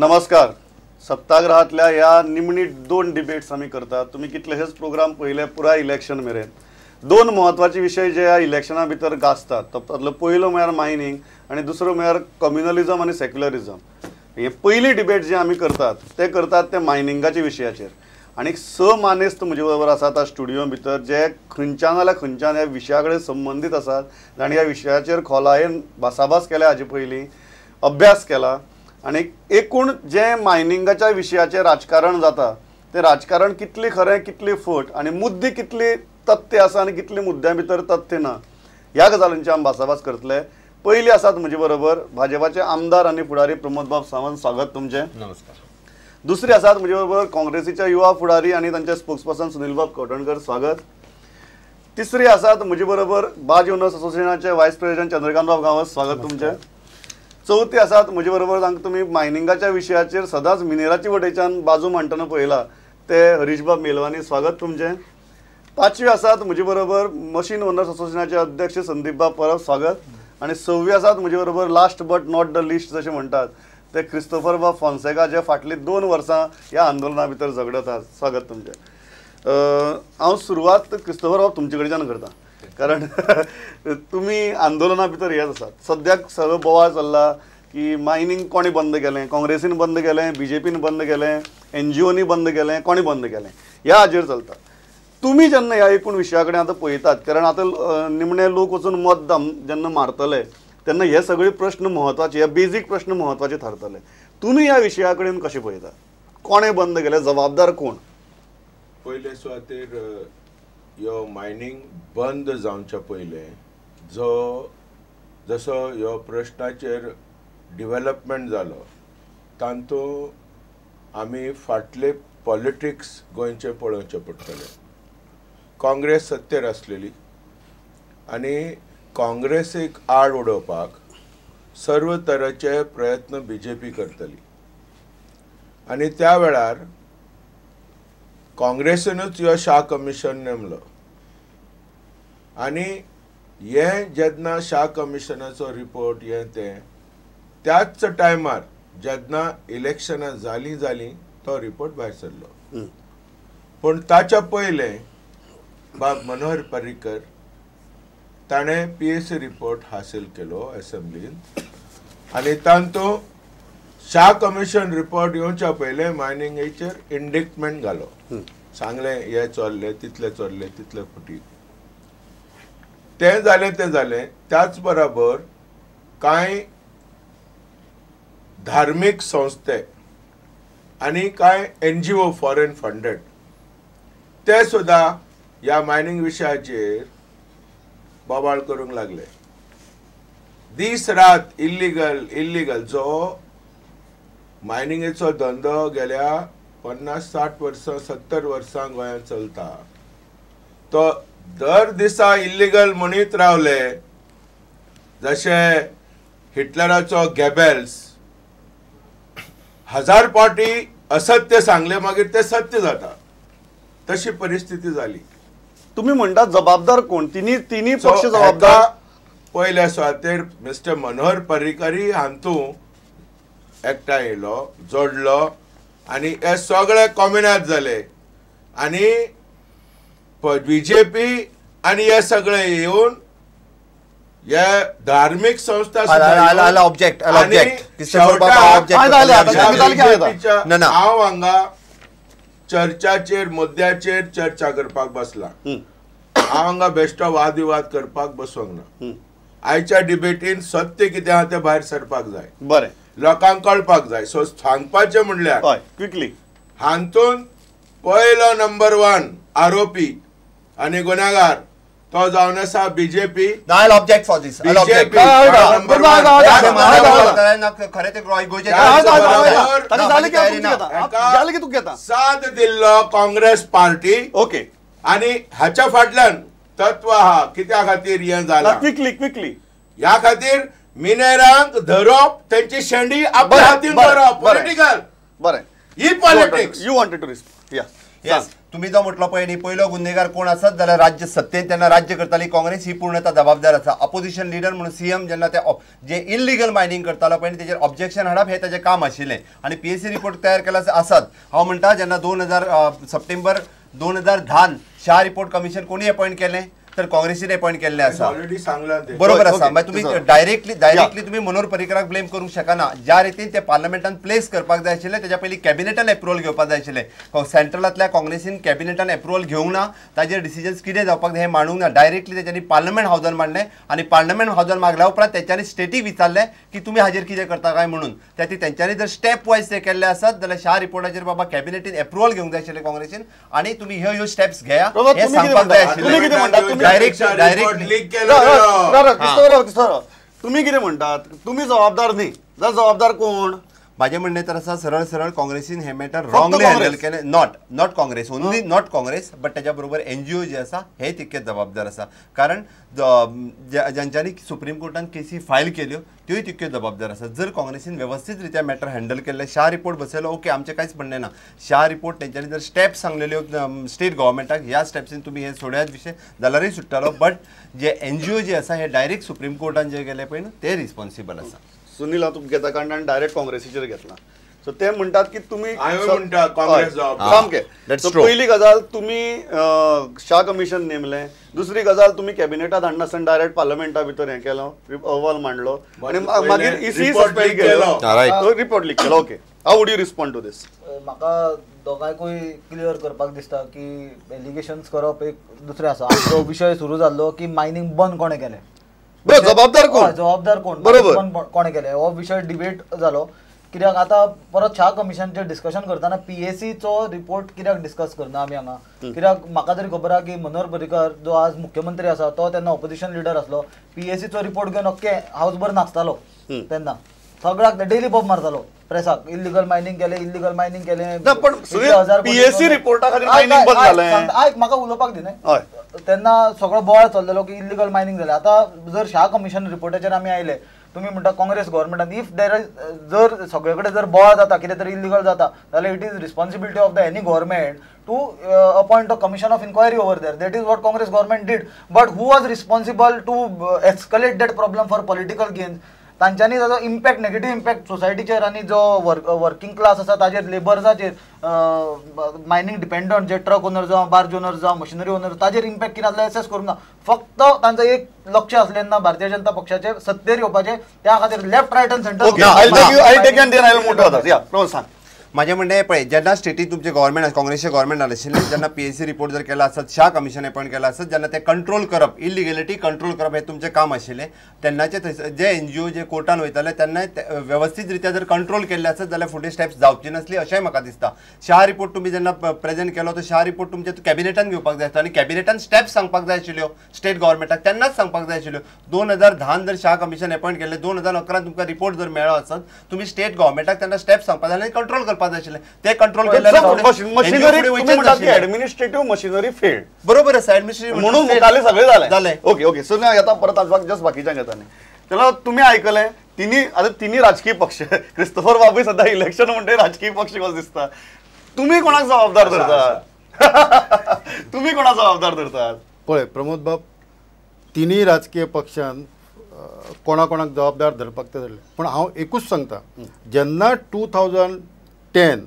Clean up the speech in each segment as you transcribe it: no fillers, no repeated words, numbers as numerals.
नमस्कार. सत्याग्रहातल्या ह्या निमणी दोन डिबेट्स आमी करतात. तुमी कितलेशेच प्रोग्राम पळयले पुराय इलेक्शन मेरेन. दोन म्हत्वाचे विशय जे ह्या इलेक्शना भितर गाजतात, तातूंतलो पयलो म्हळ्यार मायनींग आनी दुसरो म्हळ्यार कम्युनलिजम आनी सेक्युलरिजम. हे पयली डिबेट जे आमी करतात ते करतात ते मायनिंगाच्या विशयाचेर. आनी स मानेस्त म्हजे बरोबर आसात त्या स्टुडियो भितर जे खंयच्यान जाल्यार खंयच्यान ह्या विशया कडेन संबंदीत आसात, जाणी ह्या विशयाचेर खोलायेन भासाभास केल्या, हाजे पयलीं अभ्यास केला. आनी एकूण जें मायनिंगाच्या विशयाचें राजकारण जाता तें राजकारण कितलें खरें, कितलें फट आनी मुद्दे कितले तथ्य आसा आनी कितले मुद्द्यां भितर तथ्य ना, ह्या गजालींची आमी भासाभास करतले. पयलीं आसात म्हजे बरोबर भाजपाचे आमदार आनी फुडारी प्रमोदबाब सावंत, स्वागत तुमचें. नमस्कार. दुसरे आसात म्हजे बरोबर काँग्रेसीचे युवा फुडारी आनी तांचे स्पोक्सपर्सन सुनीलबाब कवठणकर, स्वागत. तिसरे आसात म्हजे बरोबर बाज ओनर्स असोसिएशनाचे वायस प्रेसिडेंट चंद्रकांतबाब गांवस, स्वागत तुमचें. चवथे आसात म्हजे बरोबर तांकां तुमी मायनिंगाच्या विशयाचेर सदांच मिनेराचे वटेच्यान बाजू मांडटना पळयला ते हरीशबाब मेलवानी, स्वागत तुमचें. पांचवे आसात म्हजे बरोबर मशीन ओनर्स असोसिएशनाचे अध्यक्ष संदीपबाब परब, स्वागत. आनी सव्वे आसात म्हजे बरोबर last but not the least जशें म्हणटात ते क्रिस्तोफर बाब फोन्सेका, जे फाटलीं 2 वर्सां ह्या आंदोलना भितर झगडत आसात, स्वागत तुमचें. हांव सुरवात क्रिस्तोफर बाब तुमचे कडच्यान करता, कारण तुमी आंदोलना भितर हेच आसात. सद्याक सगळो बोवाळ चल्ला की मायनींग कोणें बंद केलें, काँग्रेसीन बंद केलें, बीजेपीन बंद केलें, एनजीओनी बंद केलें, कोणें बंद केलें, ह्या हाजेर चलता. तुमी जेन्ना ह्या एकूण विशया कडेन आतां पळयतात, कारण आतां निमणे लोक वचून मत जेन्ना मारतले तेन्ना हे सगळे प्रश्न म्हत्वाचे, हे बेजीक प्रश्न म्हत्वाचे थारतले. तुमी ह्या विशया कडेन कशें पळयतात? कोणें बंद केलें, जबाबदार कोण? पयले सुवातेर ह्यो मायनींग बंद जावच्या पयलें जो जसो ह्यो प्रश्नाचेर डिवेलपमेंट जालो तातूंत आमी फाटले पॉलिटिक्स गोंयचें पळोवचें पडटलें. काँग्रेस सत्तेर आसलेली आनी काँग्रेसीक आड उडोवपाक सर्व तरेचे प्रयत्न बीजेपी करतली आनी त्या वेळार काँग्रेसीनूच ह्यो शाह कमिशन नेमलो. आनी हें जेन्ना शाह कमिशनाचो रिपोर्ट हें तें त्याच टायमार जेन्ना इलेक्शनां जालीं जालीं तो रिपोर्ट भायर सरलो. पूण ताच्या पयलें बाब मनोहर पर्रीकर ताणें पीएसी रिपोर्ट हासील केलो एसेंब्लीन आनी तातूंत शाह कमिशन रिपोर्ट येवच्या पयलें मायनिंगेचेर इंडिक्टमेंट घालो, सांगलें हे चोरले, तितले चोरले, तितले फुटी. तें जालें तें जालें. त्याच बराबर कांय धार्मीक संस्थे आनी कांय एनजीओ फॉरेन फंडेड ते सुद्दां ह्या मायनींग विशयाचेर बोवाळ करूंक लागले. दीस रात इल्लिगल इल्लिगल. जो मायनिंगेचो धंदो गेल्या 50-60 वर्सां 70 वर्सां गोंयांत चलता तो दर दिसा इल्लिगल म्हणीत रावले. जशें हिटलराचो गॅबेल्स 1000 पाटी असत्य सांगले मागीर ते सत्य जाता, तशी परिस्थिती जाली. तुम्ही म्हणता जबाबदार कोण? तिन्ही पक्ष जबाबदार. पयल्या सुवातेर मिस्टर मनोहर पर्रीकरी हांतू एकठांय येयलो, जोडलो आनी हे सगळे कॉम्युनाद जाले आनी बीजेपी आनी हे सगळे येवन हे धार्मीक संस्था. हांव हांगा चर्चाचेर मुद्द्याचेर चर्चा करपाक बसला, हांव हांगा बेश्टो वादविवाद करपाक बसूंक ना. आयच्या डिबेटीन सत्य कितें आहा तें भायर सरपाक जाय, बरें लोकांक कळपाक जाय. सो सांगपाचें म्हणल्यार क्विकली हातूंत पयलो नंबर 1 आरोपी आनी गुन्यांगार तो जावन आसा बीजेपी. साथ दिल्लो काँग्रेस पार्टी. ओके. आनी हाच्या फाटल्यान तत्व आहा कित्या खातीर हें जालां. क्विकली क्विकली ह्या खातीर मिनेरांक धरप, तेंची शेंडी आपल्या हातीन धरप, पॉलिटिकल. बरें, ही politics. You wanted to respond? Yes. तुम्ही जो म्हटलो पळय न्ही पयलो गुन्हेगार कोण आसत जाल्यार राज्य सत्तेन तेन्ना राज्य करताली काँग्रेस ही पूर्णता जबाबदार आसा. अपोजिशन लिडर म्हणून सीएम जेन्ना ते जे इलिगल मायनिंग करतालो पळय तेजेर ऑब्जेक्शन हाडप हें ताजें काम आशिल्लें आनी पीएसी रिपोर्ट तयार केला आसात. हांव म्हणटा जेन्ना 2000 सप्टेंबर 2010 शाह रिपोर्ट कमिशन कोणी अपॉयंट केलें तर काँग्रेसीन अपॉयंट केल्लें आसा. ऑलरेडी सांगलां तें. बरोबर आसा. मागीर तुमी डायरेक्टली तुमी मनोहर पर्रीकराक ब्लेम करूंक शकना. ज्या रितीन ते पार्लमेंटान प्लेस करपाक जाय आशिल्लें तेज्या पयलीं कॅबिनेटान एप्रुवल घेवपाक जाय आशिल्लें. सेंट्रलांतल्या काँग्रेसीन कॅबिनेटान एप्रुवल घेवंक ना, ताजेर डिसिजन्स कितें जावपाक जाय हें मांडूंक ना. डायरेक्टली तेच्यांनी पार्लमेंट हावजान मांडलें आनी पार्लमेंट हावजान मागल्या उपरांत तेच्यांनी स्टेटीक विचारलें की तुमी हाजेर कितें करता काय म्हणून. त्या खातीर तेंच्यांनी जर स्टेप वायज ते केल्ले आसत जाल्यार शाह रिपोर्टाचेर बाबा कॅबिनेटीन एप्रुवल घेवंक जाय आशिल्लें काँग्रेसीन आनी तुमी ह्यो ह्यो स्टेप्स घेया हें सांगपाक जाय आशिल्लें. तुम्ही कितें म्हणटात? तुम्ही जबाबदार न्ही जाल्यार जबाबदार कोण? म्हाजें म्हणणें तर आसा सरळ सरळ काँग्रेसीन हें मॅटर रॉंगली हँडल केलें. Not not Congress only, not Congress, but तेज्या बरोबर एनजीओ जे आसा हे तितकेच जबाबदार आसा. कारण ज्यांच्यांनी सुप्रीम कोर्टान केसी फायल केल्यो त्योय तितक्यो जबाबदार आसा. जर काँग्रेसीन वेवस्थीत रित्या मॅटर हँडल केल्लें, शाह रिपोर्ट बसयलो, ओके आमचें कांयच म्हणणें ना. शाह रिपोर्ट तेंच्यांनी जर स्टेप्स सांगलेल्यो स्टेट गव्हर्मेंटाक ह्या स्टेप्सीन तुमी हे सोडयात विशय जाल्यारूय सुट्टालो. बट जे एनजीओ जे आसा हे डायरेक्ट सुप्रीम कोर्टान जे गेले पळय न्हू ते रिस्पॉन्सिबल आसा. सुनील हांव तुमकां घेता कारण ताणें डायरेक्ट काँग्रेसीचेर घेतला. सो ते म्हणटात की तुमी सामकें. पयली गजाल तुमी शाह कमिशन नेमलें, दुसरी गजाल तुमी कॅबिनेटात हाडनासतना डायरेक्ट पार्लमेंटा भितर हें केलो, अहवाल मांडलो आनी मागीर इसी सस्पेंड केलो, रिपोर्ट लीक केलो. Okay, how would you respond to this? म्हाका दोगांयकूय क्लियर करपाक दिसता की एलिगेशन्स करप एक दुसरें आसा. आमचो विशय सुरू जाल्लो की मायनींग बंद कोणें केलें, जबाबदार कोण, जबाबदार कोण, बरोबर कोणें केलें हो विशय डिबेट जालो. कित्याक आतां परत शाह कमिशनचेर डिस्कशन करतना पीएसीचो रिपोर्ट कित्याक डिस्कस करना आमी हांगा? कित्याक म्हाका तरी खबर आहा की मनोहर पर्रीकर जो आज मुख्यमंत्री आसा तो तेन्ना ऑपोजिशन लिडर आसलो. पीएसीचो रिपोर्ट घेवन अख्खे हावसभर नाचतालो तेन्ना, सगळ्याक डेली बॉब मारतालो प्रेसाक, इल्लिगल मायनिंग केलें, इल्लिगल मायनिंग केलें. पीएसी रिपोर्टा खातीर मायनिंग बंद जालें. आयक म्हाका उलोवपाक दिना. तेन्ना सगळो बोवाळ चल्लेलो की इल्लिगल मायनिंग जालें. आतां जर शाह कमिशन रिपोर्टाचेर आमी आयले, तुमी म्हणटा काँग्रेस गव्हर्मेंटान if there is जर सगळे कडेन जर बोवाळ जाता, कितें तरी इल्लिगल जाता जाल्यार it is responsibility of the any government to appoint a commission of inquiry over there. That is what Congress government did. But who was responsible to escalate that problem for political gains? तांच्यांनी ताजो impact, negative impact सोसायटीचेर आनी जो working class आसा ताजेर, लेबर्साचेर, mining dependent जे truck owner जावं, barge owner जावं, machinery owner, ताजेर impact कितें आसलो एसेस करूंक ना. फक्त तांचो एक लक्ष आसलें ना भारतीय जनता पक्षाचेर सत्तेर येवपाचें, त्या खातीर लेफ्ट रायट आनी सेंटर. म्हाजें म्हणणें पळय, जेन्ना स्टेटीन तुमचें गव्हर्मेंट काँग्रेसचें गव्हर्मेंट आशिल्लें जेन्ना पीएसी रिपोर्ट जर केला आसत, शाह कमिशन अपॉयंट केला आसत, जेन्ना ते कंट्रोल करप, इलिगेलिटी कंट्रोल करप हें तुमचें काम आशिल्लें, तेन्नाचे थंयसर जे एनजीओ जे कोर्टान वयताले तेन्ना वेवस्थीत रित्या जर कंट्रोल केल्ले आसत जाल्यार फुडें स्टेप्स जावची नासली अशेंय म्हाका दिसता. शाह रिपोर्ट तुमी जेन्ना प्रेजेंट केलो तो शाह रिपोर्ट तुमच्या कॅबिनेटान घेवपाक जाय आसलो आनी कॅबिनेटान स्टेप्स सांगपाक जाय आशिल्ल्यो स्टेट गव्हर्मेंटाक, तेन्नाच सांगपाक जाय आशिल्ल्यो. 2010 जर शाह कमिशन अपॉयंट केल्लें, 2011 तुमकां रिपोर्ट जर मेळ्ळो आसत, तुमी स्टेट गव्हर्मेंटाक तेन्ना स्टेप्स सांगपाक जाय आनी कंट्रोल करपाक ते कंट्रोल केले. ऍडमिनिस्ट्रेटिव्ह मशिनरी फेल्ड, बरोबर आसा, ऍडमिनिस्ट्रेटिव्ह म्हणून मुखाले सगळे जाले जाले. ओके ओके, सो आता परत आजपाक जस्ट बाकीच्यांक येता न्ही. तेन्ना तुमी आयकलें तिनी, आतां तिनी राजकीय पक्ष, क्रिस्तोफर बाबूय सद्या इलेक्शन म्हणटे राजकीय पक्ष कसो दिसता. तुमी कोणाक जबाबदार धरतात? तुमी कोणाक जबाबदार धरतात? पळय प्रमोद बाब, तिनी राजकीय पक्षान कोणा कोणाक जबाबदार धरपाक ते धरले, पूण हांव एकूच सांगता, जेन्ना 2010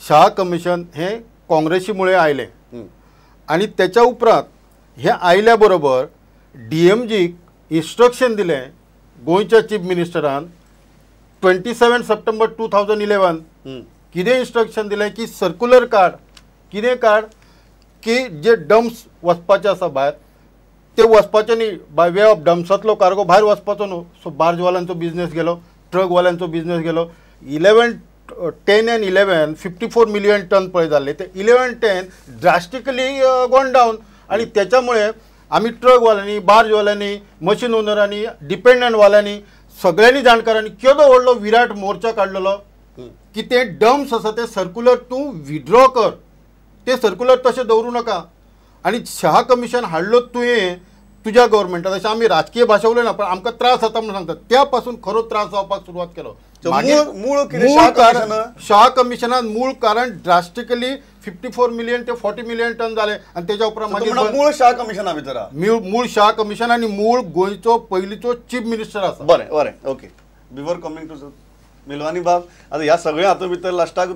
शाह कमिशन हे काँग्रेसी मुळे आयलें आनी त्याच्या उपरांत हे आयल्या बरोबर डीएमजीक इन्स्ट्रक्शन दिलें गोंयच्या चीफ मिनिस्टरान 27 सप्टेंबर 2011. कितें इन्स्ट्रक्शन दिलें की सर्कुलर काड, कितें काड की जे डम्प्स वचपाचे आसा भायर ते वचपाचे न्ही, बाय वे ऑफ डम्प्सांतलो कार्गो भायर वचपाचो न्हू. सो बार्जवाल्यांचो बिजनेस गेलो, ट्रकवाल्यांचो बिजनेस गेलो. 11, 10 and 11 54 million ton पळय जाल्ले ते 11, 10 ड्रास्टिकली गॉन डावन. आनी त्याच्यामुळे आमी ट्रकवाल्यांनी, बार्जवाल्यांनी, मशीन ओनरांनी, डिपेंडंटवाल्यांनी, सगळ्यांनी जाणकारांनी केदो व्हडलो विराट मोर्चा काडलेलो की ते डम्प्स आसा ते सर्कुलर तूं विड्रॉ कर, ते सर्कुलर तशें दवरूं नाका. आनी शाह कमिशन हाडलो तुवें तुज्या गव्हर्मेंटान, अशें आमी राजकीय भाशा उलयना पण आमकां त्रास जाता म्हणून सांगता, त्या पासून खरो त्रास जावपाक सुरवात केलो. मूळ कारण शाह कमिशनान मूळ कारण ड्रास्टिकली 54 मिलियन ते 40 मिलियन टन जाले आनी तेज्या उपरांत मागीर मूळ शाह कमिशना भितर मूळ शाह कमिशन आनी मूळ गोंयचो पयलींचो चीफ मिनिस्टर आसा. बरें बरें okay. Before coming to Milwani बाब, आतां ह्या सगळ्या हातूंत भितर लास्टाक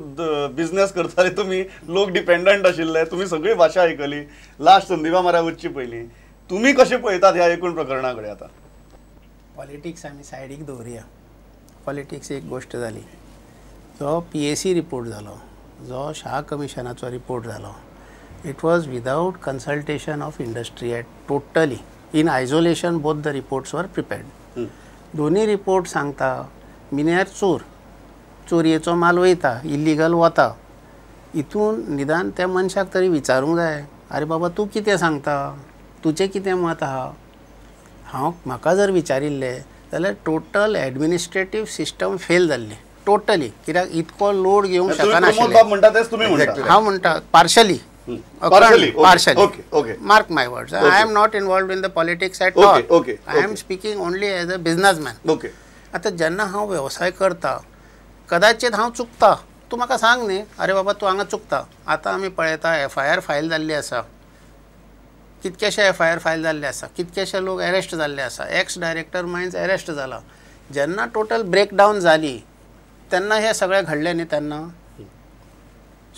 बिजनेस करताले तुमी, लोक डिपेंडंट आशिल्ले, तुमी सगळी भाशा आयकली, लास्ट संदीपा माऱ्या वचची पयलीं तुमी कशें पळयतात ह्या एकूण प्रकरणा कडेन? आतां पॉलिटिक्स आमी सायडीक दवरुया. पॉलिटिक्स एक गोश्ट जाली. जो PAC report जालो, जो शाह कमिशनाचो रिपोर्ट जालो, it was without consultation of industry at totally in isolation both the reports were prepared. दोन्ही रिपोर्ट सांगता मिन्यार चोर, चोरयेचो माल वयता, इल्लिगल वता. हितून निदान त्या मनशाक तरी विचारूंक जाय, आरे बाबा तूं कितें सांगता, तुजें कितें मत आहा. हांव म्हाका जर विचारिल्लें जाल्यार टोटल एडमिनिस्ट्रेटीव सिस्टम फेल जाल्ली टोटली, कित्याक इतको लोड घेवंक शकनाशिल्लें. हांव म्हणटा partially, partially, mark my words, I am not involved in the politics at all, I am speaking only as a businessman. आतां जेन्ना हांव वेवसाय करता कदाचित हांव चुकता, तूं म्हाका सांग न्ही, अरे बाबा तूं हांगा चुकता. आतां आमी पळयता FIR file जाल्ली आसा, कितकेशे FIR file जाल्ले आसा, कितकेशे लोक अरेस्ट जाल्ले आसा, एक्स डायरेक्टर मायन्स अरेस्ट जाला. जेन्ना टोटल ब्रेकडावन जाली तेन्ना हें सगळें घडलें न्ही तेन्ना.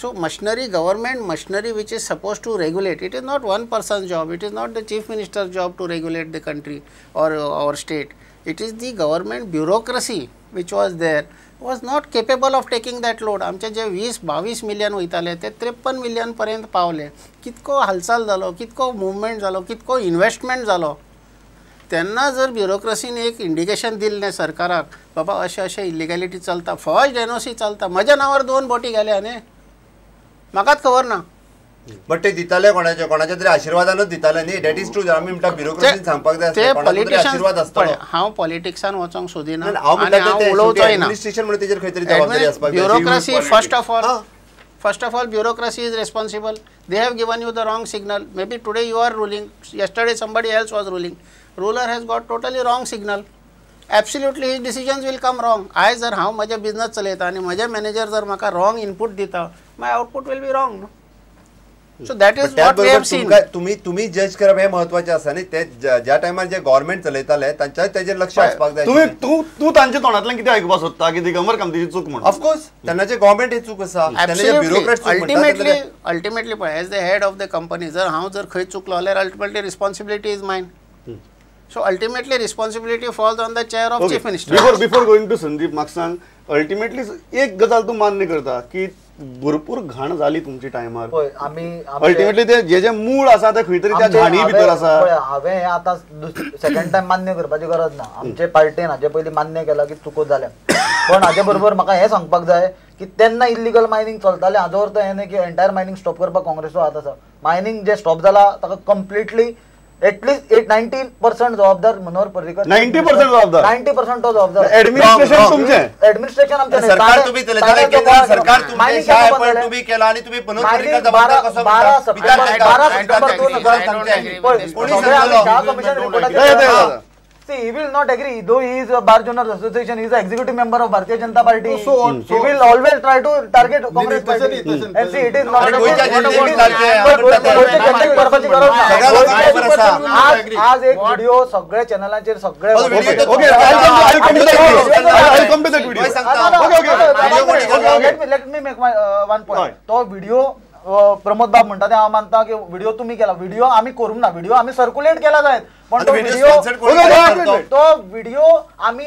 So machinery, government machinery which is suppose to regulate, it is not one person's job, it is not the chief minister's job to regulate the country or our state. It is the government bureaucracy which was there was not capable of taking that load. आमचे जे 20-22 million वयताले ते 53 million पर्यंत पावले. कितको हालचाल जालो, कितको movement जालो, कितको इन्वेस्टमेंट जालो. तेन्ना जर ब्युरोक्रेसीन एक इंडिकेशन दिल्लें सरकाराक, बाबा अशें अशें इलिगॅलिटी चलता, फॉल्स NOC चलता, म्हज्या नांवार 2 बोटी गेल्या न्ही, म्हाकाच खबर ना. बट ते दिताले कोणाच्या कोणाच्या तरी आशिर्वादानच दिताले न्ही. That is true. आमी म्हणटा ब्युरोक्रेसीन सांगपाक जाय, ते आशिर्वाद आसतलो. हांव पॉलिटिक्सान वचोंक सोदिना, हांव उलोवचोय ना. एडमिनिस्ट्रेशन म्हणून तेजेर खंय तरी जबाबदारी आसपाक जाय. Bureaucracy first of all bureaucracy is responsible. They have given you the wrong signal. Maybe today you are ruling, yesterday somebody else was ruling. Ruler has got totally wrong signal. Absolutely his decisions will come wrong. आयज जर हांव म्हजें business चलयता आनी म्हजे manager जर म्हाका wrong input दिता, my output will be wrong. So that is what we have seen. तुम्ही तुम्ही जज करप हे महत्वाचे आसा न्ही. ते ज्या टायमार जे गव्हर्नमेंट चलयताले तांच्या तेजेर लक्ष आसपाक जाय. तुम्ही तूं तूं तांच्या तोंडांतल्यान कितें आयकुपाक सोदता की दिगंबर कामतीची चूक म्हणून? ऑफकोर्स तेन्नाचे गव्हर्नमेंट ही चूक आसा, ब्युरोक्रेट. अल्टिमेटली अल्टिमेटली पळय, as the head of the company जर हांव जर खंय चुकलो जाल्यार ultimately responsibility is mine. So ultimately responsibility falls on the chair of chief minister. Before going to Sandeep, म्हाका सांग, अल्टिमेटली एक गजाल तूं मान्य करता की भरपूर घाण जाली तुमची टायमार. आमी अल्टिमेटली ते जे जे मूळ आसा ते खंय तरी त्या घाणी भितर आसा. हांवें हें आतां सेकंड टायम मान्य करपाची गरज ना. आमचे पार्टेन हाजे पयलीं मान्य केलां की चुको जाल्या, पण हाजे बरोबर म्हाका हें सांगपाक जाय की तेन्ना इल्लिगल मायनींग चलतालें. हाजो अर्थ हें न्ही की एंटायर मायनींग स्टॉप करपाक काँग्रेसचो हात आसा. मायनींग जें स्टॉप जाला ताका कंप्लिटली एटलिस्ट 90% जबाबदार मनोहर पर्रीकर. 90% जबाबदार, 90% तो जबाबदार. एडमिनिस्ट्रेशन तुमचें, एडमिनिस्ट्रेशन आमचें, सरकार तुम्ही चलयताले, सरकार तुमचें, तुम्ही केला आनी तुम्ही मनोहर पर्रीकर जबाबदार कसो? 12 सप्टेंबर 2000 शाह कमिशन रिपोर्टाचेर. See, he will not agree, though he is a Bar Owners Association, he is an executive member of Bharatiya Janata Party. So on, he will always try to target Congress Party. And see, it is not. आज एक video सगळे चॅनलाचेर सगळे. Okay, I'll come to that video. I'll come to that video. Okay. Let me make my one point. तो video Pramod बाब म्हणटा ते हांव मानता की व्हिडिओ तुमी केला, व्हिडिओ आमी करूंक ना, व्हिडिओ आमी सर्क्युलेट केला जायत, पण तो व्हिडिओ आमी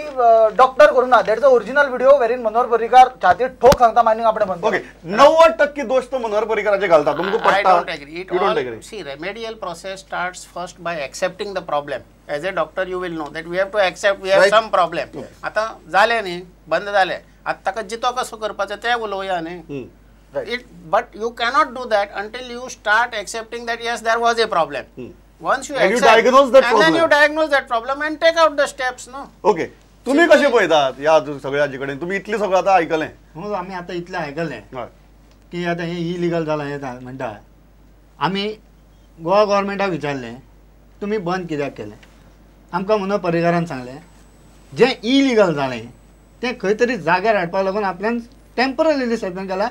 डॉक्टर करूंक ना. That's a original video wherein Manohar Parrikar छाती ठोक सांगता मायनिंग आपणे बंद. ओके, 90% दोश तो मनोहर पर्रीकराचे घालता. तुमकां पडटा? I don't agree. You don't agree? See, remedial process starts first by accepting the problem. As a doctor you will know that we have to accept we have some problem. आतां जालें न्ही, बंद जालें, आतां ताका जितो कसो करपाचें तें उलोवया न्ही. Right. But you cannot do that until you start accepting that yes, there was a problem. Once you and accept, you diagnose that and problem. Then you diagnose that problem and take out the steps, no? Okay. तुम्ही कशे पळयतात ह्या सगळ्या हाजे कडेन? तुम्ही इतले सगळं आतां आयकलें. हो, आमी आतां इतलें आयकलें की आतां हें इलिगल जालां हें म्हणटा. आमी गोवा गव्हर्मेंटाक विचारलें तुमी बंद कित्याक केलें? आमकां मनोहर पर्रीकारान सांगलें जें इलिगल जालें तें खंय तरी जाग्यार हाडपाक लागून आपल्यान टेम्पररीली सस्पेंड केला,